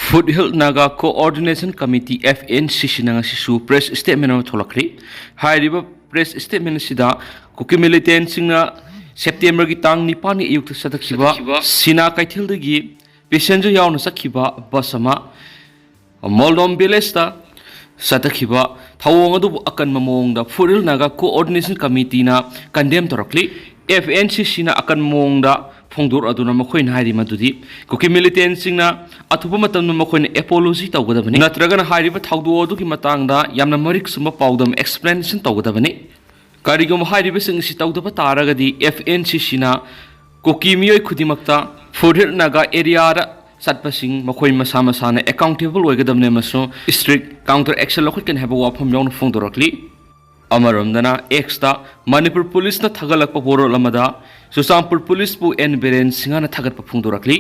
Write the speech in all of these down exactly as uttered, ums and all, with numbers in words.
Foothill Naga Coordination Committee, F N C C ꯅ ꯉꯁꯤꯁꯨ press statement ꯑꯃ ꯊꯣꯛꯂꯛꯈ꯭ꯔꯦ꯫ ꯍꯥꯏꯔꯤꯕ press statement ꯑꯁꯤꯗ ꯀꯨꯀꯤ militantꯁꯤꯡꯅ Septemberꯒꯤ ꯇꯥꯡ ꯅꯤꯄꯥꯟꯒꯤ ꯑꯌꯨꯛꯇ ꯆꯠꯊꯈꯤꯕ ꯆꯠꯊꯈꯤꯕ ꯁꯤꯅꯥ ꯀꯩꯊꯦꯜꯗꯒꯤ passenger ꯌꯥꯎꯅ ꯆꯠꯈꯤꯕ bus ꯑꯃ ꯃꯣꯜꯗꯣꯝ villageꯇ ꯆꯠꯊꯈꯤꯕ ꯊꯧꯑꯣꯡ ꯑꯗꯨꯕꯨ ꯑꯀꯟꯕ ꯃꯑꯣꯡꯗ Foothill Naga Coordination Committeeꯅ condemn ꯇꯧꯔꯛꯂꯤ꯫ F N C Cꯅ ꯑꯀꯟꯕ ꯃꯑꯣꯡꯗ ꯐꯣꯡꯗꯣꯔꯛꯂꯗꯨꯅ ꯃꯈꯣꯏꯅ ꯍꯥꯏꯔꯤ ꯃꯗꯨꯗꯤ ꯀꯨꯀꯤ militantꯁꯤꯡꯅ ꯑꯊꯨꯕ ꯃꯇꯝꯗ ꯃꯈꯣꯏꯅ apology ꯇꯧꯒꯗꯕꯅꯤ, ꯅꯠꯇ꯭ꯔꯒꯅ ꯍꯥꯏꯔꯤꯕ ꯊꯧꯗꯣꯛ ꯑꯗꯨꯒꯤ ꯃꯇꯥꯡꯗ ꯌꯥꯝꯅ ꯃꯔꯤꯛ ꯆꯨꯝꯕ ꯄꯥꯎꯗꯝ explanation ꯇꯧꯒꯗꯕꯅꯤ꯫ ꯀꯔꯤꯒꯨꯝꯕ ꯍꯥꯏꯔꯤꯕꯁꯤꯡ ꯑꯁꯤ ꯇꯧꯗꯕ ꯇꯥꯔꯒꯗꯤ F N C Cꯅ ꯀꯨꯀꯤ ꯃꯤꯑꯣꯏ ꯈꯨꯗꯤꯡꯃꯛꯇ Foothill Naga areaꯗ ꯆꯠꯄꯁꯤꯡ ꯃꯈꯣꯏ ꯃꯁꯥ ꯃꯁꯥꯅ accountable ꯑꯣꯏꯒꯗꯕꯅꯤ ꯑꯃꯁꯨꯡ strict counter action ꯂꯧꯈꯠꯀꯅꯤ ꯍꯥꯏꯕ ꯋꯥꯐꯝ ꯌꯥꯎꯅ ꯐꯣꯡꯗꯣꯔꯛꯂꯤ꯫ ꯑꯃꯔꯣꯝꯗꯅ Xꯇ ꯃꯅꯤꯄꯨꯔ ꯄꯨꯂꯤꯁꯅ ꯊꯥꯒꯠꯂꯛꯄ ꯋꯥꯔꯣꯜ ꯑꯃꯗ ꯆꯨꯔꯆꯥꯟꯄꯨꯔ ꯄꯨꯂꯤꯁꯄꯨ N ꯕꯤꯔꯦꯟ ꯁꯤꯡꯍꯅ ꯊꯥꯒꯠꯄ ꯐꯣꯡꯗꯣꯔꯛꯂꯤ꯫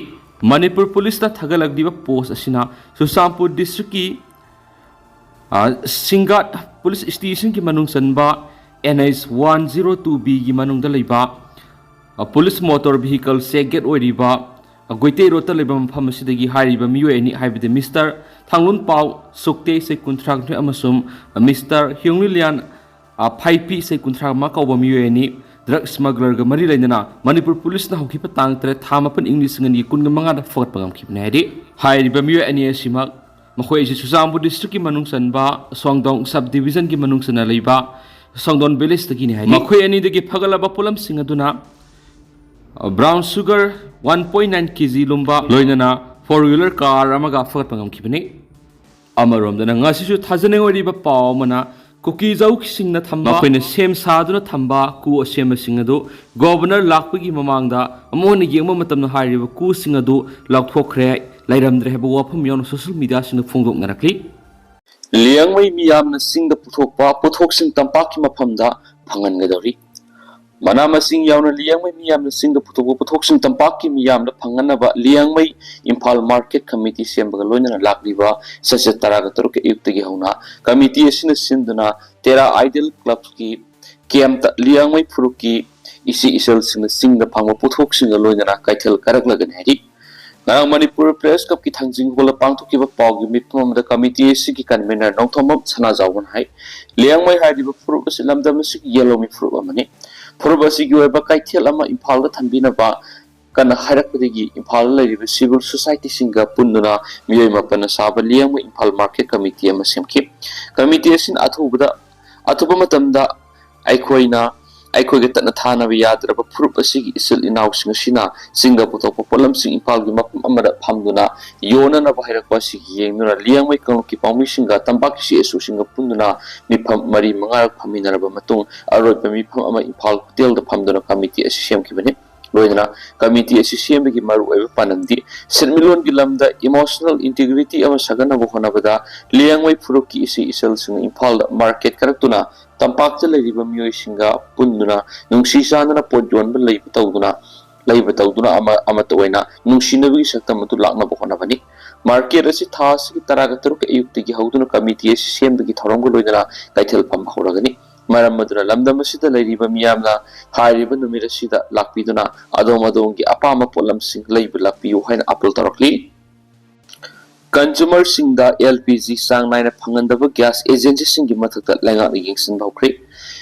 ꯃꯅꯤꯄꯨꯔ ꯄꯨꯂꯤꯁꯅ ꯊꯥꯒꯠꯂꯛꯂꯤꯕ post ꯑꯁꯤꯅ ꯆꯨꯔꯆꯥꯟꯄꯨꯔ districtꯀꯤ, ꯑ, ꯁꯤꯡꯒꯥꯠ police stationꯒꯤ ꯃꯅꯨꯡ ꯆꯟꯕ N H one zero two Bꯒꯤ ꯃꯅꯨꯡꯗ ꯂꯩꯕ, ꯑ, police motor vehicle check gate ꯑꯣꯏꯔꯤꯕ, ꯑ, ꯒꯣꯏꯇꯦ roadꯇ ꯂꯩꯕ ꯃꯐꯝ ꯑꯁꯤꯗꯒꯤ ꯍꯥꯏꯔꯤꯕ ꯃꯤꯑꯣꯏ ꯑꯅꯤ, ꯍꯥꯏꯕꯗꯤ Mister ꯊꯥꯡꯂꯨꯟꯄꯥꯎ ꯁꯨꯛꯇꯦ, ꯆꯍꯤ ꯀꯨꯟꯊ꯭ꯔꯥ ꯑꯃꯁꯨꯡ Mister ꯍꯤꯌꯣꯡꯂꯤꯂꯤꯌꯥꯟ, ꯑ, ꯐꯥꯏꯄꯤ, ꯆꯍꯤ ꯀꯨꯟꯊ꯭ꯔꯥ ꯃꯉꯥ ꯀꯧꯕ ꯃꯤꯑꯣꯏ ꯑꯅꯤ drug smugglerꯒ ꯃꯔꯤ ꯂꯩꯅꯅ ꯃꯅꯤꯄꯨꯔ ꯄꯨꯂꯤꯁꯅ ꯍꯧꯈꯤꯕ ꯇꯥꯡ ꯇꯔꯦꯠ, ꯊꯥ ꯃꯥꯄꯟ, ꯏꯪ ꯂꯤꯁꯤꯡ ꯑꯅꯤ ꯀꯨꯟꯒ ꯃꯉꯥꯗ ꯐꯥꯒꯠꯄ ꯉꯝꯈꯤꯕꯅꯤ ꯍꯥꯏꯔꯤ꯫ ꯍꯥꯏꯔꯤꯕ ꯃꯤꯑꯣꯏ ꯑꯅꯤ ꯑꯁꯤꯃꯛ ꯃꯈꯣꯏ ꯑꯁꯤ ꯆꯨꯔꯆꯥꯟꯄꯨꯔ districtꯀꯤ ꯃꯅꯨꯡ ꯆꯟꯕ ꯁꯣꯡꯗꯣꯡ sub divisionꯒꯤ ꯃꯅꯨꯡ ꯆꯟꯅ ꯂꯩꯕ ꯁꯣꯡꯗꯣꯟ villageꯇꯒꯤꯅꯤ ꯍꯥꯏꯔꯤ꯫ ꯃꯈꯣꯏ ꯑꯅꯤꯗꯒꯤ ꯐꯒꯠꯂꯕ ꯄꯣꯠꯂꯝꯁꯤꯡ ꯑꯗꯨꯅ brown sugar one point nine K G ꯂꯨꯝꯕ, ꯂꯣꯏꯅꯅ four wheeler car ꯑꯃꯒ ꯐꯒꯠꯄ ꯉꯝꯈꯤꯕꯅꯤ꯫ ꯑꯃꯔꯣꯝꯗꯅ ꯉꯁꯤꯁꯨ ꯊꯥꯖꯅꯤꯡꯉꯥꯏ ꯑꯣꯏꯔꯤꯕ ꯄꯥꯎ ꯑꯃꯅ ꯀꯨꯀꯤ ꯖꯧꯁꯤꯡꯅ ꯊꯝꯕ, ꯃꯈꯣꯏꯅ ꯁꯦꯝ ꯁꯥꯗꯨꯅ ꯊꯝꯕ ꯀꯨ ꯑꯁꯦꯝꯕꯁꯤꯡ ꯑꯗꯨ ꯒꯣꯕꯔꯅꯔ ꯂꯥꯛꯄꯒꯤ ꯃꯃꯥꯡꯗ ꯑꯃꯨꯛ ꯍꯟꯅ ꯌꯦꯡꯕ ꯃꯇꯝꯗ ꯍꯥꯏꯔꯤꯕ ꯀꯨꯁꯤꯡ ꯑꯗꯨ ꯂꯧꯊꯣꯛꯈ꯭ꯔꯦ, ꯂꯩꯔꯝꯗ꯭ꯔꯦ ꯍꯥꯏꯕ ꯋꯥꯐꯝ ꯌꯥꯎꯅ social mediaꯁꯤꯡꯗ ꯐꯣꯡꯗꯣꯛꯅꯔꯛꯂꯤ꯫ ꯂꯤꯌꯥꯡꯃꯩ ꯃꯤꯌꯥꯝꯅ ꯆꯤꯡꯗ ꯄꯨꯊꯣꯛꯄ ꯄꯣꯠꯊꯣꯛꯁꯤꯡ ꯇꯝꯄꯥꯛꯀꯤ ꯃꯐꯝꯗ ꯐꯪꯍꯟꯒꯗꯧꯔꯤ꯫ ꯃꯅꯥ ꯃꯁꯤꯡ ꯌꯥꯎꯅ ꯂꯤꯌꯥꯡꯃꯩ ꯃꯤꯌꯥꯝꯅ ꯆꯤꯡꯗ ꯄꯨꯊꯣꯛꯄ ꯄꯣꯠꯊꯣꯛꯁꯤꯡ ꯇꯝꯄꯥꯛꯀꯤ ꯃꯤꯌꯥꯝꯗ ꯐꯪꯍꯟꯅꯕ ꯂꯤꯌꯥꯡꯃꯩ ꯏꯝꯐꯥꯜ market committee ꯁꯦꯝꯕꯒ ꯂꯣꯏꯅꯅ ꯂꯥꯛꯂꯤꯕ ꯆꯩꯆꯠ ꯇꯔꯥꯒ ꯇꯔꯨꯛꯀꯤ ꯑꯌꯨꯛꯇꯒꯤ ꯍꯧꯅ committee ꯑꯁꯤꯅ ꯁꯤꯟꯗꯨꯅ ꯇꯦꯔꯥ Ideal Clubꯀꯤ campꯇ ꯂꯤꯌꯥꯡꯃꯩ ꯐꯨꯔꯨꯞꯀꯤ ꯏꯆꯦ ꯏꯆꯜꯁꯤꯡꯅ ꯆꯤꯡꯗ ꯐꯪꯕ ꯄꯣꯠꯊꯣꯛꯁꯤꯡꯒ ꯂꯣꯏꯅꯅ ꯀꯩꯊꯦꯜ ꯀꯥꯔꯛꯂꯒꯅꯤ ꯍꯥꯏꯔꯤ꯫ ꯉꯔꯥꯡ ꯃꯅꯤꯄꯨꯔ ꯄ꯭ꯔꯦꯁ ꯀ꯭ꯂꯕꯀꯤ ꯊꯥꯡꯖꯤꯡ ꯍꯣꯜꯗ ꯄꯥꯡꯊꯣꯛꯈꯤꯕ ꯄꯥꯎꯒꯤ ꯃꯤꯐꯝ ꯑꯃꯗ ꯀꯃꯤꯇꯤ ꯑꯁꯤꯒꯤ ꯀꯟꯚꯦꯅꯔ ꯅꯣꯡꯊꯣꯝꯕꯝ ꯁꯅꯥꯖꯥꯎꯕꯅ ꯍꯥꯏ, ꯂꯤꯌꯥꯡꯃꯩ ꯍꯥꯏꯔꯤꯕ ꯐꯨꯔꯨꯞ ꯑꯁꯤ ꯂꯝꯗꯝ ꯑꯁꯤꯒꯤ ꯌꯦꯜꯍꯧꯃꯤ ꯐꯨꯔꯨꯞ ꯑꯃꯅꯤ꯫ ꯐꯨꯔꯨꯞ ꯑꯁꯤꯒꯤ ꯑꯣꯏꯕ ꯀꯩꯊꯦꯜ ꯑꯃ ꯏꯝꯐꯥꯜꯗ ꯊꯝꯕꯤꯅꯕ ꯀꯟꯅ ꯍꯥꯏꯔꯛꯄꯗꯒꯤ ꯏꯝꯐꯥꯜꯗ ꯂꯩꯔꯤꯕ ꯁꯤꯚꯤꯜ ꯁꯣꯁꯥꯏꯇꯤꯁꯤꯡꯒ ꯄꯨꯟꯗꯨꯅ ꯃꯤꯑꯣꯏ ꯃꯥꯄꯟꯅ ꯁꯥꯕ ꯂꯤꯌꯥꯡꯃꯩ ꯏꯝꯐꯥꯜ ꯃꯥꯔꯀꯦꯠ ꯀꯃꯤꯇꯤ ꯑꯃ ꯁꯦꯝꯈꯤ꯫ ꯀꯃꯤꯇꯤ ꯑꯁꯤꯅ ꯑꯊꯨꯕꯗ, ꯑꯊꯨꯕ ꯃꯇꯝꯗ ꯑꯩꯈꯣꯏꯅ, ꯑꯩꯈꯣꯏꯒ ꯇꯠꯅ ꯊꯥꯅꯕ ꯌꯥꯗ꯭ꯔꯕ ꯐꯨꯔꯨꯞ ꯑꯁꯤꯒꯤ ꯏꯆꯤꯜ ꯏꯅꯥꯎꯁꯤꯡ ꯑꯁꯤꯅ ꯆꯤꯡꯗ ꯄꯨꯊꯣꯛꯄ ꯄꯣꯠꯂꯝꯁꯤꯡ ꯏꯝꯐꯥꯜꯒꯤ ꯃꯐꯝ ꯑꯃꯗ ꯐꯝꯗꯨꯅ ꯌꯣꯟꯅꯅꯕ ꯍꯥꯏꯔꯛꯄ ꯑꯁꯤ ꯌꯦꯡꯗꯨꯅ ꯂꯤꯌꯥꯡꯃꯩ ꯀꯥꯡꯂꯨꯞꯀꯤ ꯄꯥꯎꯃꯤꯁꯤꯡꯒ ꯇꯝꯄꯥꯛꯀꯤ ꯁꯤ ꯑꯦꯁ ꯑꯣꯁꯤꯡꯒ ꯄꯨꯟꯗꯨꯅ ꯃꯤꯐꯝ ꯃꯔꯤ ꯃꯉꯥꯔꯛ ꯐꯝꯃꯤꯟꯅꯔꯕ ꯃꯇꯨꯡ ꯑꯔꯣꯏꯕ ꯃꯤꯐꯝ ꯑꯃ ꯏꯝꯐꯥꯜ ꯍꯣꯇꯦꯜꯗ ꯐꯝꯗꯨꯅ ꯀꯃꯤꯇꯤ ꯑꯁꯤ ꯁꯦꯝꯈꯤꯕꯅꯤ꯫ ꯂꯣꯏꯅꯅ ꯀꯃꯤꯇꯤ ꯑꯁꯤ ꯁꯦꯝꯕꯒꯤ ꯃꯔꯨꯑꯣꯏꯕ ꯄꯥꯟꯗꯝꯗꯤ ꯁꯦꯟꯃꯤꯠꯂꯣꯟꯒꯤ ꯂꯝꯗ ꯏꯃꯣꯁꯅꯦꯜ ꯏꯟꯇꯤꯒ꯭ꯔꯤꯇꯤ ꯑꯃ ꯁꯥꯒꯠꯅꯕ ꯍꯣꯠꯅꯕꯗ ꯂꯤꯌꯥꯡꯃꯩ ꯐꯨꯔꯨꯞꯀꯤ ꯏꯆꯦ ꯏꯆꯜꯁꯤꯡꯅ ꯏꯝꯐꯥꯜꯗ ꯃꯥꯔꯀꯦꯠ ꯀꯥꯔꯛꯇꯨꯅ ꯇꯝꯄꯥꯛꯇ ꯂꯩꯔꯤꯕ ꯃꯤꯑꯣꯏꯁꯤꯡꯒ ꯄꯨꯟꯗꯨꯅ ꯅꯨꯡꯁꯤ ꯆꯥꯟꯅꯅ ꯄꯣꯠ ꯌꯣꯟꯕ ꯂꯩꯕ ꯇꯧꯗꯨꯅ, ꯂꯩꯕ ꯇꯧꯗꯨꯅ ꯑꯃ, ꯑꯃꯠꯇ ꯑꯣꯏꯅ ꯅꯨꯡꯁꯤꯅꯕꯒꯤ ꯁꯛꯇꯝ ꯑꯗꯨ ꯂꯥꯛꯅꯕ ꯍꯣꯠꯅꯕꯅꯤ꯫ ꯃꯥꯔꯀꯦꯠ ꯑꯁꯤ ꯊꯥ ꯑꯁꯤꯒꯤ ꯇꯔꯥꯒ ꯇꯔꯨꯛ ꯑꯌꯨꯛꯇꯒꯤ ꯍꯧꯗꯨꯅ ꯀꯃꯤꯇꯤ ꯑꯁꯤ ꯁꯦꯝꯕꯒꯤ ꯊꯧꯔꯝꯒ ꯂꯣꯏꯅꯅ ꯀꯩꯊꯦꯜ ꯐꯝꯕ ꯍꯧꯔꯒꯅꯤ꯫ ꯃꯔꯝ ꯑꯗꯨꯅ ꯂꯝꯗꯝ ꯑꯁꯤꯗ ꯂꯩꯔꯤꯕ ꯃꯤꯌꯥꯝꯅ ꯍꯥꯏꯔꯤꯕ ꯅꯨꯃꯤꯠ ꯑꯁꯤꯗ ꯂꯥꯛꯄꯤꯗꯨꯅ ꯑꯗꯣꯝ ꯑꯗꯣꯝꯒꯤ ꯑꯄꯥꯝꯕ ꯄꯣꯠꯂꯝꯁꯤꯡ ꯂꯩꯕ ꯂꯥꯛꯄꯤꯌꯨ ꯍꯥꯏꯅ ꯑꯥꯄꯤꯜ ꯇꯧꯔꯛꯂꯤ꯫ ꯀꯟꯖꯨꯃꯔꯁꯤꯡꯗ ꯑꯦꯜ ꯄꯤ ꯖꯤ ꯆꯥꯡ ꯅꯥꯏꯅ ꯐꯪꯍꯟꯗꯕ ꯒ꯭ꯌꯥꯁ ꯑꯦꯖꯦꯟꯁꯤꯁꯤꯡꯒꯤ ꯃꯊꯛꯇ ꯂꯩꯉꯥꯛꯅ ꯌꯦꯡꯁꯤꯟꯕ ꯍꯧꯈ꯭ꯔꯦ꯫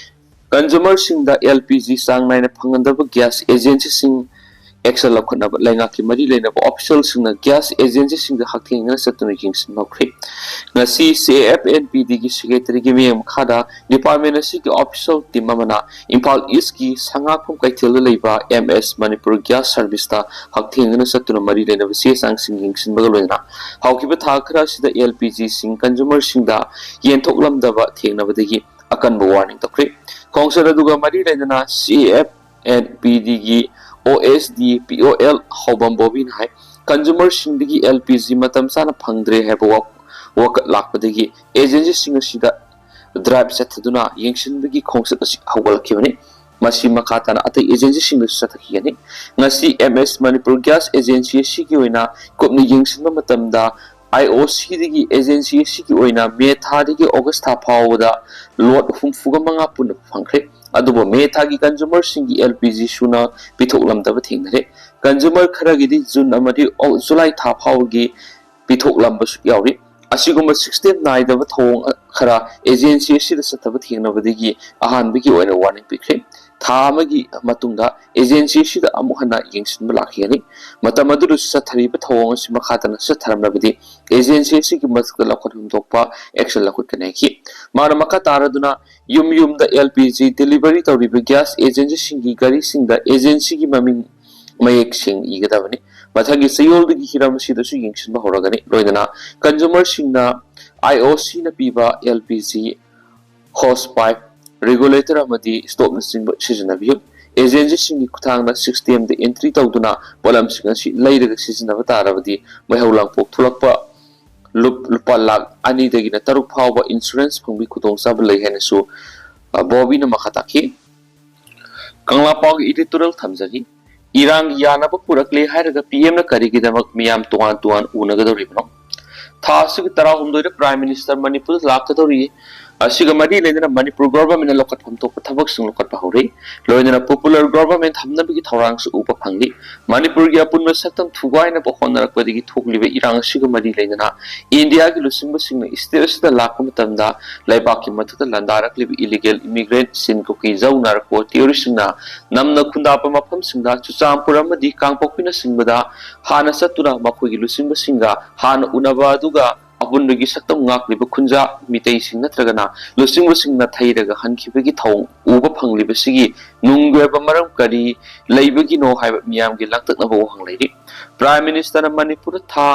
ꯀꯟꯖꯨꯃꯔꯁꯤꯡꯗ ꯑꯦꯜ ꯄꯤ ꯖꯤ ꯆꯥꯡ ꯅꯥꯏꯅ ꯐꯪꯍꯟꯗꯕ ꯒ꯭ꯌꯥꯁ ꯑꯦꯖꯦꯟꯁꯤꯁꯤꯡ ꯑꯦꯛꯁꯟ ꯂꯧꯈꯠꯅꯕ ꯂꯩꯉꯥꯛꯀꯤ ꯃꯔꯤ ꯂꯩꯅꯕ ꯑꯣꯐꯤꯁꯤꯌꯦꯜꯁꯤꯡꯅ ꯒ꯭ꯌꯥꯁ ꯑꯦꯖꯦꯟꯁꯤꯁꯤꯡꯗ ꯍꯛꯊꯦꯡꯅꯅ ꯆꯠꯇꯨꯅ ꯌꯦꯡꯁꯤꯟꯕ ꯍꯧꯈ꯭ꯔꯦ꯫ ꯉꯁꯤ ꯁꯤ ꯑꯦ ꯑꯦꯐ ꯑꯦꯟ ꯄꯤ ꯗꯤꯒꯤ ꯁꯦꯀ꯭ꯔꯦꯇꯔꯤꯒꯤ ꯃꯤꯠꯌꯦꯡ ꯃꯈꯥꯗ ꯗꯤꯄꯥꯔꯠꯃꯦꯟ ꯑꯁꯤꯒꯤ ꯑꯣꯐꯤꯁꯤꯌꯦꯜ ꯇꯤꯝ ꯑꯃꯅ ꯏꯝꯐꯥꯜ ꯏꯁꯀꯤ ꯁꯉꯥꯛꯐꯝ ꯀꯩꯊꯦꯜꯗ ꯂꯩꯕ ꯑꯦꯝ ꯑꯦꯁ ꯃꯅꯤꯄꯨꯔ ꯒ꯭ꯌꯥꯁ ꯁꯔꯚꯤꯁꯇ ꯍꯛꯊꯦꯡꯅꯅ ꯆꯠꯇꯨꯅ ꯃꯔꯤ ꯂꯩꯅꯕ ꯆꯦ ꯆꯥꯡꯁꯤꯡ ꯌꯦꯡꯁꯤꯟꯕꯒ ꯂꯣꯏꯅꯅ ꯍꯧꯈꯤꯕ ꯊꯥ ꯈꯔ ꯑꯁꯤꯗ ꯑꯦꯜ ꯄꯤ ꯖꯤꯁꯤꯡ ꯀꯟꯖꯨꯃꯔꯁꯤꯡꯗ ꯌꯦꯟꯊꯣꯛꯂꯝꯗꯕ ꯊꯦꯡꯅꯕꯗꯒꯤ ꯑꯀꯟꯕ ꯋꯥꯔꯅꯤꯡ ꯇꯧꯈ꯭ꯔꯦ꯫ ꯈꯣꯡꯆꯠ ꯑꯗꯨꯒ ꯃꯔꯤ ꯂꯩꯅꯅ ꯁꯤ ꯑꯦ ꯑꯦꯐ ꯑꯦꯟ ꯄꯤ ꯗꯤꯒꯤ ꯑꯣ ꯑꯦꯁ ꯗꯤ ꯄꯤ ꯑꯣ ꯑꯦꯜ ꯍꯧꯕꯝ ꯕꯣꯕꯤꯅ ꯍꯥꯏ, ꯀꯟꯖꯨꯃꯔꯁꯤꯡꯗꯒꯤ ꯑꯦꯜ ꯄꯤ ꯖꯤ ꯃꯇꯝ ꯆꯥꯅ ꯐꯪꯗ꯭ꯔꯦ ꯍꯥꯏꯕ ꯋꯥ-, ꯋꯥꯀꯠ ꯂꯥꯛꯄꯗꯒꯤ ꯑꯦꯖꯦꯟꯁꯤꯁꯤꯡ ꯑꯁꯤꯗ ꯗ꯭ꯔꯥꯏꯚ ꯆꯠꯊꯗꯨꯅ ꯌꯦꯡꯁꯤꯟꯕꯒꯤ ꯈꯣꯡꯆꯠ ꯑꯁꯤ ꯍꯧꯒꯠꯂꯛꯈꯤꯕꯅꯤ꯫ ꯃꯁꯤ ꯃꯈꯥ ꯇꯥꯅ ꯑꯇꯩ ꯑꯦꯖꯦꯟꯁꯤꯁꯤꯡꯗꯁꯨ ꯆꯠꯊꯈꯤꯒꯅꯤ꯫ ꯉꯁꯤ ꯑꯦꯝ ꯑꯦꯁ ꯃꯅꯤꯄꯨꯔ ꯒ꯭ꯌꯥꯁ ꯑꯦꯖꯦꯟꯁꯤ ꯑꯁꯤꯒꯤ ꯑꯣꯏꯅ ꯀꯨꯞꯅ ꯌꯦꯡꯁꯤꯟꯕ ꯃꯇꯝꯗ, ꯑꯥꯏ ꯑꯣ ꯁꯤꯗꯒꯤ ꯑꯦꯖꯦꯟꯁꯤ ꯑꯁꯤꯒꯤ ꯑꯣꯏꯅ ꯃꯦ ꯊꯥꯗꯒꯤ ꯑꯣꯒꯁ ꯊꯥ ꯐꯥꯎꯕꯗ ꯂꯣꯠ ꯍꯨꯝꯐꯨꯒ ꯃꯉꯥ ꯄꯨꯟꯅ ꯐꯪꯈ꯭ꯔꯦ꯫ ꯑꯗꯨꯕꯨ ꯃꯦ ꯊꯥꯒꯤ ꯀꯟꯖꯨꯃꯔꯁꯤꯡꯒꯤ ꯑꯦꯜ ꯄꯤ ꯖꯤ ꯁꯨꯅ ꯄꯤꯊꯣꯛꯂꯝꯗꯕ ꯊꯦꯡꯅꯔꯦ꯫ ꯀꯟꯖꯨꯃꯔ ꯈꯔꯒꯤꯗꯤ ꯖꯨꯟ ꯑꯃꯗꯤ ꯑꯣ-, ꯖꯨꯂꯥꯏ ꯊꯥ ꯐꯥꯎꯕꯒꯤ ꯄꯤꯊꯣꯛꯂꯝꯕꯁꯨ ꯌꯥꯎꯔꯤ꯫ ꯑꯁꯤꯒꯨꯝꯕ ꯁꯤꯁꯇꯦꯝ ꯅꯥꯏꯗꯕ ꯊꯧꯑꯣꯡ ꯈꯔ ꯑꯦꯖꯦꯟꯁꯤ ꯑꯁꯤꯗ ꯆꯠꯊꯕ ꯊꯦꯡꯅꯕꯗꯒꯤ ꯑꯍꯥꯟꯕꯒꯤ ꯑꯣꯏꯅ ꯋꯥꯔꯅꯤꯡ ꯄꯤꯈ꯭ꯔꯦ꯫ ꯊꯥ ꯑꯃꯒꯤ ꯃꯇꯨꯡꯗ ꯑꯦꯖꯦꯟꯁꯤ ꯑꯁꯤꯗ ꯑꯃꯨꯛ ꯍꯟꯅ ꯌꯦꯡꯁꯤꯟꯕ ꯂꯥꯛꯈꯤꯒꯅꯤ꯫ ꯃꯇꯝ ꯑꯗꯨꯗꯁꯨ ꯆꯠꯊꯔꯤꯕ ꯊꯧꯑꯣꯡ ꯑꯁꯤ ꯃꯈꯥ ꯇꯥꯅ ꯆꯠꯊꯔꯝꯂꯕꯗꯤ ꯑꯦꯖꯦꯟꯁꯤ ꯑꯁꯤꯒꯤ ꯃꯊꯛꯇ ꯂꯧꯈꯠꯐꯝ ꯊꯣꯛꯄ ꯑꯦꯛꯁꯟ ꯂꯧꯈꯠꯀꯅꯤ ꯍꯥꯏꯈꯤ꯫ ꯃꯥꯅ ꯃꯈꯥ ꯇꯥꯔꯗꯨꯅ ꯌꯨꯝ ꯌꯨꯝꯗ ꯑꯦꯜ ꯄꯤ ꯖꯤ ꯗꯦꯂꯤꯚꯔꯤ ꯇꯧꯔꯤꯕ ꯒ꯭ꯌꯥꯁ ꯑꯦꯖꯦꯟꯁꯤꯁꯤꯡꯒꯤ ꯒꯥꯔꯤꯁꯤꯡꯗ ꯑꯦꯖꯦꯟꯁꯤꯒꯤ ꯃꯃꯤꯡ ꯃꯌꯦꯛꯁꯤꯡ ꯏꯒꯗꯕꯅꯤ꯫ ꯃꯊꯪꯒꯤ ꯆꯌꯣꯜꯗꯒꯤ ꯍꯤꯔꯝ ꯑꯁꯤꯗꯁꯨ ꯌꯦꯡꯁꯤꯟꯕ ꯍꯧꯔꯒꯅꯤ꯫ ꯂꯣꯏꯅꯅ ꯀꯟꯖꯨꯃꯔꯁꯤꯡꯅ ꯑꯥꯏ ꯑꯣ ꯁꯤꯅ ꯄꯤꯕ L P G host pipe regulator ꯑꯃꯗꯤ ꯁ꯭ꯇꯣꯞꯅꯆꯤꯡꯕ ꯁꯤꯖꯤꯟꯅꯕꯤꯌꯨ꯫ ꯑꯦꯖꯦꯟꯁꯤꯁꯤꯡꯒꯤ ꯈꯨꯠꯊꯥꯡꯗ ꯁꯤꯁꯇꯦꯝꯗ ꯑꯦꯟꯇ꯭ꯔꯤ ꯇꯧꯗꯨꯅ ꯄꯣꯠꯂꯝꯁꯤꯡ ꯑꯁꯤ ꯂꯩꯔꯒ ꯁꯤꯖꯤꯟꯅꯕ ꯇꯥꯔꯕꯗꯤ ꯃꯩꯍꯧ ꯂꯥꯡꯄꯣꯛ ꯊꯣꯛꯂꯛꯄ ꯂꯨꯞ-, ꯂꯨꯄꯥ ꯂꯥꯈ ꯑꯅꯤꯗꯒꯤꯅ ꯇꯔꯨꯛ ꯐꯥꯎꯕ ꯏꯟꯁꯨꯔꯦꯟꯁ ꯐꯪꯕꯒꯤ ꯈꯨꯗꯣꯡꯆꯥꯕ ꯂꯩ ꯍꯥꯏꯅꯁꯨ, ꯑ, ꯕꯣꯕꯤꯅ ꯃꯈꯥ ꯇꯥꯈꯤ꯫ ꯀꯪꯂꯥ ꯄꯥꯎꯒꯤ editorial ꯊꯝꯖꯔꯤ꯫ ꯏꯔꯥꯡꯒꯤ ꯌꯥꯅꯕ ꯄꯨꯔꯛꯂꯦ ꯍꯥꯏꯔꯒ ꯄꯤ ꯑꯦꯝꯅ ꯀꯔꯤꯒꯤꯗꯃꯛ ꯃꯤꯌꯥꯝ ꯇꯣꯉꯥꯟ ꯇꯣꯉꯥꯟ ꯎꯅꯒꯗꯧꯔꯤꯕꯅꯣ? ꯊꯥ ꯑꯁꯤꯒꯤ ꯇꯔꯥꯍꯨꯝꯗꯣꯏꯗ Prime Minister ꯃꯅꯤꯄꯨꯔꯗ ꯂꯥꯛꯀꯗꯧꯔꯤ꯫ ꯑꯁꯤꯒ ꯃꯔꯤ ꯂꯩꯅꯅ ꯃꯅꯤꯄꯨꯔ government ꯅ ꯂꯧꯈꯠꯐꯝ ꯊꯣꯛꯄ ꯊꯕꯛꯁꯤꯡ ꯂꯧꯈꯠꯄ ꯍꯧꯔꯦ꯫ ꯂꯣꯏꯅꯅ popular government ꯊꯝꯅꯕꯒꯤ ꯊꯧꯔꯥꯡꯁꯨ ꯎꯕ ꯐꯪꯂꯤ꯫ ꯃꯅꯤꯄꯨꯔꯒꯤ ꯑꯄꯨꯟꯕ ꯁꯛꯇꯝ ꯊꯨꯒꯥꯏꯅꯕ ꯍꯣꯠꯅꯔꯛꯄꯗꯒꯤ ꯊꯣꯛꯂꯤꯕ ꯏꯔꯥꯡ ꯑꯁꯤꯒ ꯃꯔꯤ ꯂꯩꯅꯅ ꯏꯟꯗꯤꯌꯥꯒꯤ ꯂꯨꯆꯤꯡꯕꯁꯤꯡꯅ state ꯑꯁꯤꯗ ꯂꯥꯛꯄ ꯃꯇꯝꯗ ꯂꯩꯕꯥꯛꯀꯤ ꯃꯊꯛꯇ ꯂꯥꯟꯗꯥꯔꯛꯂꯤꯕ illegal immigrant, ꯁꯤꯟ, ꯀꯨꯀꯤ, ꯖꯧ, ꯅꯥꯔꯀꯣ terrorist ꯁꯤꯡꯅ ꯅꯝꯅ ꯈꯨꯟꯗꯥꯕ ꯃꯐꯝꯁꯤꯡꯗ ꯆꯨꯔꯆꯥꯟꯄꯨꯔ ꯑꯃꯗꯤ ꯀꯥꯡꯄꯣꯛꯄꯤꯅꯆꯤꯡꯕꯗ ꯍꯥꯟꯅ ꯆꯠꯇꯨꯅ ꯃꯈꯣꯏꯒꯤ ꯂꯨꯆꯤꯡꯕꯁꯤꯡꯒ ꯍꯥꯟꯅ ꯎꯅꯕ ꯑꯗꯨꯒ ꯑꯄꯨꯟꯕꯒꯤ ꯁꯛꯇꯝ ꯉꯥꯛꯂꯤꯕ ꯈꯨꯟꯖꯥ ꯃꯤꯇꯩꯁꯤꯡ ꯅꯠꯇ꯭ꯔꯒꯅ ꯂꯨꯆꯤꯡꯕꯁꯤꯡꯅ ꯊꯩꯔꯒ ꯍꯟꯈꯤꯕꯒꯤ ꯊꯧꯑꯣꯡ ꯎꯕ ꯐꯪꯂꯤꯕꯁꯤꯒꯤ ꯅꯨꯡꯒꯤ ꯑꯣꯏꯕ ꯃꯔꯝ ꯀꯔꯤ ꯂꯩꯕꯒꯤꯅꯣ ꯍꯥꯏꯕ ꯃꯤꯌꯥꯝꯒꯤ ꯂꯥꯡꯇꯛꯅꯕ ꯋꯥꯍꯪ ꯂꯩꯔꯤ꯫ Prime Minister ꯅ ꯃꯅꯤꯄꯨꯔꯗ ꯊꯥ,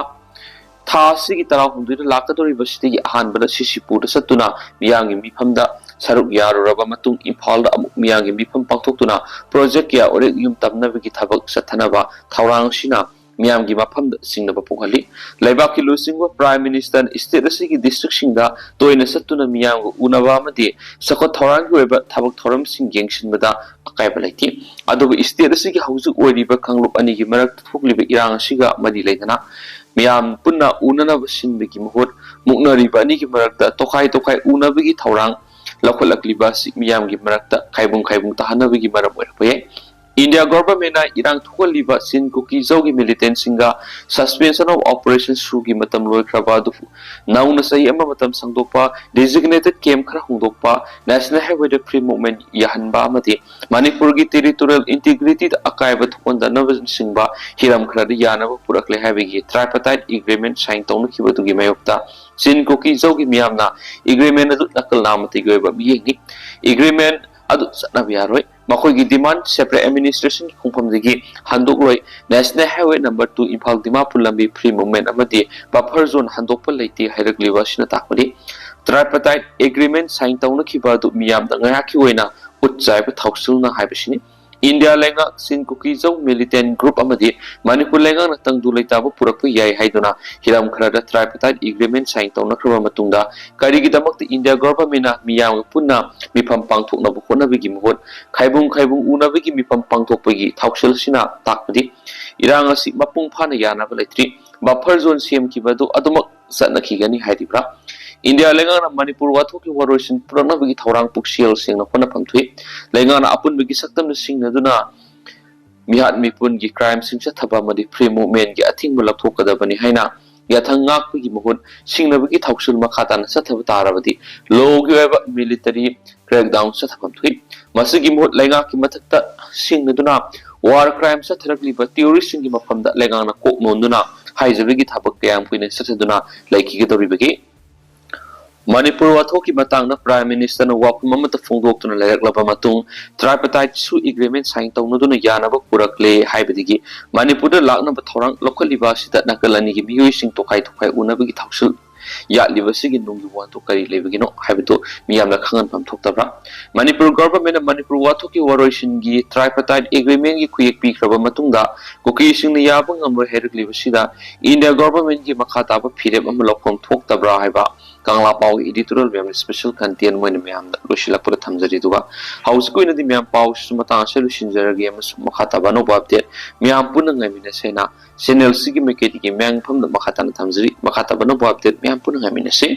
ꯊꯥ ꯑꯁꯤꯒꯤ ꯇꯔꯥꯍꯨꯝꯗꯣꯏꯗ ꯂꯥꯛꯀꯗꯧꯔꯤꯕꯁꯤꯗꯒꯤ ꯑꯍꯥꯟꯕꯗ ꯁꯤꯁꯤꯄꯨꯔꯗ ꯆꯠꯇꯨꯅ ꯃꯤꯌꯥꯝꯒꯤ ꯃꯤꯐꯝꯗ ꯁꯔꯨꯛ ꯌꯥꯔꯨꯔꯕ ꯃꯇꯨꯡ ꯏꯝꯐꯥꯜꯗ ꯑꯃꯨꯛ ꯃꯤꯌꯥꯝꯒꯤ ꯃꯤꯐꯝ ꯄꯥꯡꯊꯣꯛꯇꯨꯅ project ꯀꯌꯥ ꯎꯔꯦꯛ ꯌꯨꯝ ꯇꯝꯅꯕꯒꯤ ꯊꯕꯛ ꯆꯠꯊꯅꯕ ꯊꯧꯔꯥꯡ ꯑꯁꯤꯅ ꯃꯤꯌꯥꯝꯒꯤ ꯃꯐꯝꯗ ꯆꯤꯡꯅꯕ ꯄꯣꯛꯍꯜꯂꯤ꯫ ꯂꯩꯕꯥꯛꯀꯤ ꯂꯨꯆꯤꯡꯕ Prime Minister ꯅ state ꯑꯁꯤꯒꯤ district ꯁꯤꯡꯗ ꯇꯣꯏꯅ ꯆꯠꯇꯨꯅ ꯃꯤꯌꯥꯝꯒ ꯎꯅꯕ ꯑꯃꯗꯤ ꯆꯥꯎꯈꯠ ꯊꯧꯔꯥꯡꯒꯤ ꯑꯣꯏꯕ ꯊꯕꯛ ꯊꯧꯔꯝꯁꯤꯡ ꯌꯦꯡꯁꯤꯟꯕꯗ ꯑꯀꯥꯏꯕ ꯂꯩꯇꯦ꯫ ꯑꯗꯨꯕꯨ state ꯑꯁꯤꯒꯤ ꯍꯧꯖꯤꯛ ꯑꯣꯏꯔꯤꯕ ꯀꯥꯡꯂꯨꯞ ꯑꯅꯤꯒꯤ ꯃꯔꯛꯇ ꯊꯣꯛꯂꯤꯕ ꯏꯔꯥꯡ ꯑꯁꯤꯒ ꯃꯔꯤ ꯂꯩꯅꯅ ꯃꯤꯌꯥꯝ ꯄꯨꯟꯅ ꯎꯅꯅꯕ ꯁꯤꯟꯕꯒꯤ ꯃꯍꯨꯠ ꯃꯨꯛꯅꯔꯤꯕ ꯑꯅꯤꯒꯤ ꯃꯔꯛꯇ ꯇꯣꯈꯥꯏ ꯇꯣꯈꯥꯏ ꯎꯅꯕꯒꯤ ꯊꯧꯔꯥꯡ ꯂꯧꯈꯠꯂꯛꯂꯤꯕ ꯑꯁꯤ ꯃꯤꯌꯥꯝꯒꯤ ꯃꯔꯛꯇ ꯈꯥꯏꯕꯨꯡ ꯈꯥꯏꯕꯨꯡ ꯇꯥꯍꯟꯅꯕꯒꯤ ꯃꯔꯝ ꯑꯣꯏꯔꯛꯄ ꯌꯥꯏ꯫ ꯏꯟꯗꯤꯌꯥ ꯒꯣꯚꯔꯟꯃꯦꯟꯠꯅ ꯏꯔꯥꯡ ꯊꯣꯛꯍꯜꯂꯤꯕ ꯆꯤꯟ ꯀꯨꯀꯤ ꯖꯧꯒꯤ ꯃꯤꯂꯤꯇꯦꯟꯠꯁꯤꯡꯒ suspension of operation ꯁꯨꯒꯤ ꯃꯇꯝ ꯂꯣꯏꯈ꯭ꯔꯕ ꯑꯗꯨꯕꯨ ꯅꯧꯅ ꯆꯍꯤ ꯑꯃ ꯃꯇꯝ ꯁꯥꯡꯗꯣꯛꯄ, designated camp ꯈꯔ ꯍꯣꯡꯗꯣꯛꯄ, National Highwayꯗ free movement ꯌꯥꯍꯟꯕ ꯑꯃꯗꯤ ꯃꯅꯤꯄꯨꯔꯒꯤ territorial integrityꯗ ꯑꯀꯥꯏꯕ ꯊꯣꯛꯍꯟꯗꯅꯕꯅꯆꯤꯡꯕ ꯍꯤꯔꯝ ꯈꯔꯗ ꯌꯥꯅꯕ ꯄꯨꯔꯛꯂꯦ ꯍꯥꯏꯕꯒꯤ tripartite agreement sign ꯇꯧꯅꯈꯤꯕꯗꯨꯒꯤ ꯃꯥꯌꯣꯛꯇ ꯆꯤꯟ ꯀꯨꯀꯤ ꯖꯧꯒꯤ ꯃꯤꯌꯥꯝꯅ agreement ꯑꯗꯨ ꯅꯀꯜ ꯅꯥꯝꯃꯇꯒꯤ ꯑꯣꯏꯕ ꯃꯤꯠꯌꯦꯡꯅꯤ꯫ Agreement ꯑꯗꯨ ꯆꯠꯅꯕ ꯌꯥꯔꯣꯏ꯫ ꯃꯈꯣꯏꯒꯤ demand separate administrationꯒꯤ ꯈꯣꯡꯐꯝꯗꯒꯤ ꯍꯟꯗꯣꯛꯂꯣꯏ꯫ National Highway number two Imphal Dimapur ꯂꯝꯕꯤ free movement ꯑꯃꯗꯤ buffer zone ꯍꯟꯗꯣꯛꯄ ꯂꯩꯇꯦ ꯍꯥꯏꯔꯛꯂꯤꯕ ꯑꯁꯤꯅ ꯇꯥꯛꯄꯗꯤ tripartite agreement sign ꯇꯧꯅꯈꯤꯕ ꯑꯗꯨ ꯃꯤꯌꯥꯝꯗ ꯉꯥꯏꯍꯥꯛꯀꯤ ꯑꯣꯏꯅ ꯎꯠ ꯆꯥꯏꯕ ꯊꯧꯁꯤꯜꯅ ꯍꯥꯏꯕꯁꯤꯅꯤ꯫ ꯏꯟꯗꯤꯌꯥ ꯂꯩꯉꯥꯛ ꯆꯤꯟ ꯀꯨꯀꯤ ꯖꯧ militant group ꯑꯃꯗꯤ ꯃꯅꯤꯄꯨꯔ ꯂꯩꯉꯥꯛꯅ ꯇꯪꯗꯨ ꯂꯩꯇꯥꯕ ꯄꯨꯔꯛꯄ ꯌꯥꯏ ꯍꯥꯏꯗꯨꯅ ꯍꯤꯔꯝ ꯈꯔꯗ tripartite agreement sign ꯇꯧꯅꯈ꯭ꯔꯕ ꯃꯇꯨꯡꯗ ꯀꯔꯤꯒꯤꯗꯃꯛꯇ ꯏꯟꯗꯤꯌꯥ ꯒꯣꯚꯔꯟꯃꯦꯟꯠꯅ ꯃꯤꯌꯥꯝꯒ ꯄꯨꯟꯅ ꯃꯤꯐꯝ ꯄꯥꯡꯊꯣꯛꯅꯕ ꯍꯣꯠꯅꯕꯒꯤ ꯃꯍꯨꯠ ꯈꯥꯏꯕꯨꯡ ꯈꯥꯏꯕꯨꯡ ꯎꯅꯕꯒꯤ ꯃꯤꯐꯝ ꯄꯥꯡꯊꯣꯛꯄꯒꯤ ꯊꯧꯁꯤꯜ ꯑꯁꯤꯅ ꯇꯥꯛꯄꯗꯤ ꯏꯔꯥꯡ ꯑꯁꯤ ꯃꯄꯨꯡ ꯐꯥꯅ ꯌꯥꯅꯕ ꯂꯩꯇ꯭ꯔꯤ꯫ Buffer zone ꯁꯦꯝꯈꯤꯕ ꯑꯗꯨ ꯑꯗꯨꯃꯛ ꯆꯠꯅꯈꯤꯒꯅꯤ ꯍꯥꯏꯔꯤꯕ꯭ꯔꯥ? ꯏꯟꯗꯤꯌꯥ ꯂꯩꯉꯥꯛꯅ ꯃꯅꯤꯄꯨꯔ ꯋꯥꯊꯣꯛꯀꯤ ꯋꯥꯔꯣꯏꯁꯤꯟ ꯄꯨꯔꯛꯅꯕꯒꯤ ꯊꯧꯔꯥꯡ ꯄꯨꯛꯁꯦꯜ ꯁꯦꯡꯅ ꯍꯣꯠꯅꯐꯝ ꯊꯣꯛꯏ꯫ ꯂꯩꯉꯥꯛꯅ ꯑꯄꯨꯟꯕꯒꯤ ꯁꯛꯇꯝꯗ ꯁꯤꯡꯅꯗꯨꯅ ꯃꯤꯍꯥꯠ ꯃꯤꯄꯨꯟꯒꯤ crime ꯁꯤꯡ ꯆꯠꯊꯕ ꯑꯃꯗꯤ free movementꯀꯤ ꯑꯊꯤꯡꯕ ꯂꯧꯊꯣꯛꯀꯗꯕꯅꯤ ꯍꯥꯏꯅ ꯌꯥꯊꯪ ꯉꯥꯛꯄꯒꯤ ꯃꯍꯨꯠ ꯁꯤꯡꯅꯕꯒꯤ ꯊꯧꯁꯤꯜ ꯃꯈꯥ ꯇꯥꯅ ꯆꯠꯊꯕ ꯇꯥꯔꯕꯗꯤ ꯂꯣꯒꯤ ꯑꯣꯏꯕ military crackdown ꯆꯠꯊꯐꯝ ꯊꯣꯛꯏ꯫ ꯃꯁꯤꯒꯤ ꯃꯍꯨꯠ ꯂꯩꯉꯥꯛꯀꯤ ꯃꯊꯛꯇ ꯁꯤꯡꯅꯗꯨꯅ war crime ꯆꯠꯊꯔꯛꯂꯤꯕ terroristꯁꯤꯡꯒꯤ ꯃꯐꯝꯗ ꯂꯩꯉꯥꯛꯅ ꯀꯣꯛ ꯅꯣꯟꯗꯨꯅ ꯍꯥꯏꯖꯕꯒꯤ ꯊꯕꯛ ꯀꯌꯥꯝ ꯀꯨꯏꯅ ꯆꯠꯊꯗꯨꯅ ꯂꯩꯈꯤꯒꯗꯧꯔꯤꯕꯒꯦ? ꯃꯅꯤꯄꯨꯔ ꯋꯥꯊꯣꯛꯀꯤ ꯃꯇꯥꯡꯗ Prime Ministerꯅ ꯋꯥꯐꯝ ꯑꯃꯠꯇ ꯐꯣꯡꯗꯣꯛꯇꯨꯅ ꯂꯩꯔꯛꯂꯕ ꯃꯇꯨꯡ tripartiteꯁꯨ agreement sign ꯇꯧꯅꯗꯨꯅ ꯌꯥꯅꯕ ꯄꯨꯔꯛꯂꯦ ꯍꯥꯏꯕꯗꯒꯤ ꯃꯅꯤꯄꯨꯔꯗ ꯂꯥꯛꯅꯕ ꯊꯧꯔꯥꯡ ꯂꯧꯈꯠꯂꯤꯕ ꯑꯁꯤꯗ ꯅꯥꯀꯜ ꯑꯅꯤꯒꯤ ꯃꯤꯑꯣꯏꯁꯤꯡ ꯇꯣꯈꯥꯏ ꯇꯣꯈꯥꯏ ꯎꯅꯕꯒꯤ ꯊꯧꯁꯤꯜ ꯌꯥꯠꯂꯤꯕꯁꯤꯒꯤ ꯅꯨꯡꯒꯤ ꯋꯥꯗꯨ ꯀꯔꯤ ꯂꯩꯕꯒꯤꯅꯣ ꯍꯥꯏꯕꯗꯨ ꯃꯤꯌꯥꯝꯅ ꯈꯪꯍꯟꯐꯝ ꯊꯣꯛꯇꯕ꯭ꯔꯥ? ꯃꯅꯤꯄꯨꯔ ꯒꯣꯚꯔꯟꯃꯦꯟꯠꯅ ꯃꯅꯤꯄꯨꯔ ꯋꯥꯊꯣꯛꯀꯤ ꯋꯥꯔꯣꯏꯁꯤꯟꯒꯤ tripartite agreementꯀꯤ ꯈꯨꯌꯦꯛ ꯄꯤꯈ꯭ꯔꯕ ꯃꯇꯨꯡꯗ ꯀꯨꯀꯤꯁꯤꯡꯅ ꯌꯥꯕ ꯉꯝꯂꯣꯏ ꯍꯥꯏꯔꯛꯂꯤꯕꯁꯤꯗ ꯏꯟꯗꯤꯌꯥ ꯒꯣꯚꯔꯟꯃꯦꯟꯠꯀꯤ ꯃꯈꯥ ꯇꯥꯕ ꯐꯤꯔꯦꯞ ꯑꯃ ꯂꯧꯐꯝ ꯊꯣꯛꯇꯕ꯭ꯔꯥ ꯍꯥꯏꯕ ꯀꯪꯂꯥ ꯄꯥꯎꯒꯤ editorial ꯃꯌꯥꯝꯅ special content ꯑꯣꯏꯅ ꯃꯌꯥꯝꯗ ꯂꯣꯏꯁꯤꯜꯂꯛꯄꯗ ꯊꯝꯖꯔꯤ꯫ ꯑꯗꯨꯒ ꯍꯧꯖꯤꯛꯀꯤ ꯑꯣꯏꯅꯗꯤ ꯃꯌꯥꯝ ꯄꯥꯎꯁꯤꯁꯨ ꯃꯇꯥꯡ ꯑꯁꯤꯗ ꯂꯣꯏꯁꯤꯟꯖꯔꯒꯦ ꯑꯃꯁꯨꯡ ꯃꯈꯥ ꯇꯥꯕ ꯑꯅꯧꯕ update ꯃꯌꯥꯝ ꯄꯨꯟꯅ ꯉꯥꯏꯃꯤꯟꯅꯁꯦꯅ channel ꯑꯁꯤꯒꯤ ꯃꯥꯏꯀꯩꯗꯒꯤ ꯃꯌꯥꯝꯒꯤ ꯃꯐꯝꯗ ꯃꯈꯥ ꯇꯥꯅ ꯊꯝꯖꯔꯤ꯫ ꯃꯈꯥ ꯇꯥꯕ ꯑꯅꯧꯕ update ꯃꯌꯥꯝ ꯄꯨꯟꯅ ꯉꯥꯏꯃꯤꯟꯅꯁꯤ꯫